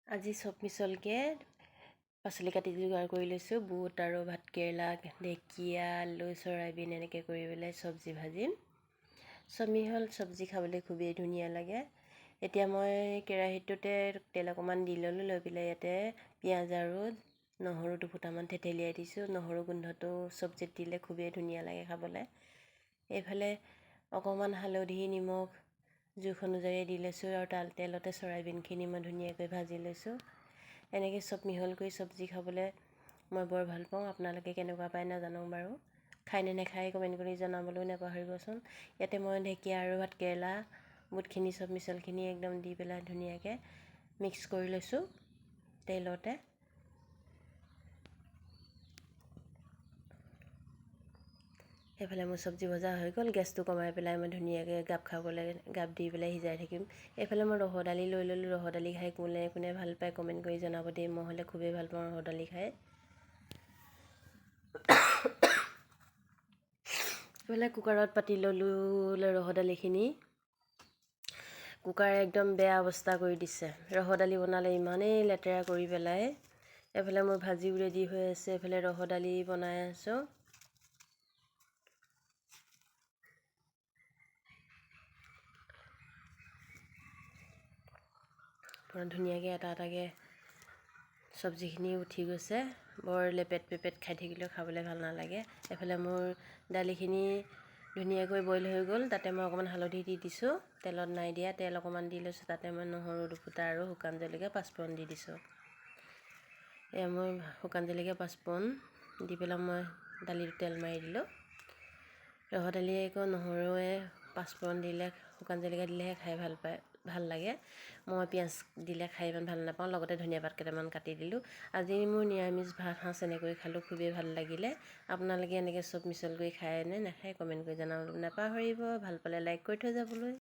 আজি চব মিছলকৈ পাচলি কাটি যোগাৰ কৰি লৈছোঁ। বুট আৰু ভাতকেৰেলা, ঢেকীয়া, আলু, চয়াবিন এনেকৈ কৰি পেলাই চব্জি ভাজিম। চব মিহল চব্জি খাবলৈ খুবেই ধুনীয়া লাগে। এতিয়া মই কেৰাহীটোতে তেল অকণমান দি ল'লোঁ, লৈ পেলাই ইয়াতে পিঁয়াজ আৰু নহৰু দুফুটামান থেতেলিয়াই দিছোঁ। নহৰু গোন্ধটো চব্জিত দিলে খুবেই ধুনীয়া লাগে খাবলৈ। এইফালে অকণমান হালধি, নিমখ জোখ অনুযায়ী দি লৈছোঁ আৰু তাল তেলতে চয়াবিনখিনি মই ধুনীয়াকৈ ভাজি লৈছোঁ। এনেকৈ চব মিহল কৰি চব্জি খাবলৈ মই বৰ ভাল পাওঁ। আপোনালোকে কেনেকুৱা পায় নাজানো বাৰু, খায় নে নাখায় কমেণ্ট কৰি জনাবলৈও নাপাহৰিবচোন। ইয়াতে মই ঢেকীয়া আৰু ভাতকেৰেলা, বুটখিনি, চব মিছলখিনি একদম দি পেলাই ধুনীয়াকৈ মিক্স কৰি লৈছোঁ তেলতে। সেইফালে মোৰ চব্জি ভজা হৈ গ'ল। গেছটো কমাই পেলাই মই ধুনীয়াকৈ গাপ খাবলৈ গাপ দি পেলাই সিজাই থাকিম। এইফালে মই ৰহৰ দালি লৈ ল'লোঁ। ৰহৰ দালি খাই কোনে কোনে ভাল পায় কমেণ্ট কৰি জনাব দেই। মই হ'লে খুবেই ভাল পাওঁ ৰহৰ দালি খাই। এইফালে কুকাৰত পাতি ল'লোঁ ৰহৰ দালিখিনি। কুকাৰে একদম বেয়া অৱস্থা কৰি দিছে। ৰহৰ দালি বনালে ইমানেই লেতেৰা কৰি পেলাই। এইফালে মোৰ ভাজিও ৰেডি হৈ আছে, এইফালে ৰহৰ দালি বনাই আছোঁ। পূৰা ধুনীয়াকৈ এটা এটাকৈ চব্জিখিনি উঠি গৈছে। বৰ লেপেট পেপেট খাই থাকিলেও খাবলৈ ভাল নালাগে। এইফালে মোৰ দালিখিনি ধুনীয়াকৈ বইল হৈ গ'ল। তাতে মই অকণমান হালধি দি দিছোঁ, তেলত নাই দিয়া, তেল অকণমান দি লৈছোঁ। তাতে মই নহৰু দুফুটা আৰু শুকান জলকীয়া পাঁচফোৰণ দি দিছোঁ। এয়া মোৰ শুকান জলকীয়া পাঁচফোৰণ দি পেলাই মই দালিটো তেল মাৰি দিলোঁ। ৰহৰ দালি আকৌ নহৰুৱে পাঁচফোৰণ দিলে, শুকান জলকীয়া দিলেহে খাই ভাল পায়, ভাল লাগে। মই পিঁয়াজ দিলে খাই ইমান ভাল নাপাওঁ। লগতে ধনিয়া পাত কেইটামান কাটি দিলোঁ। আজি মোৰ নিৰামিষ ভাত সাঁজ এনেকৈ খালোঁ, খুবেই ভাল লাগিলে। আপোনালোকে এনেকৈ চব মিছল কৰি খায় নে নাখায় কমেণ্ট কৰি জনাবলৈ নাপাহৰিব। ভাল পালে লাইক কৰি থৈ যাবলৈ।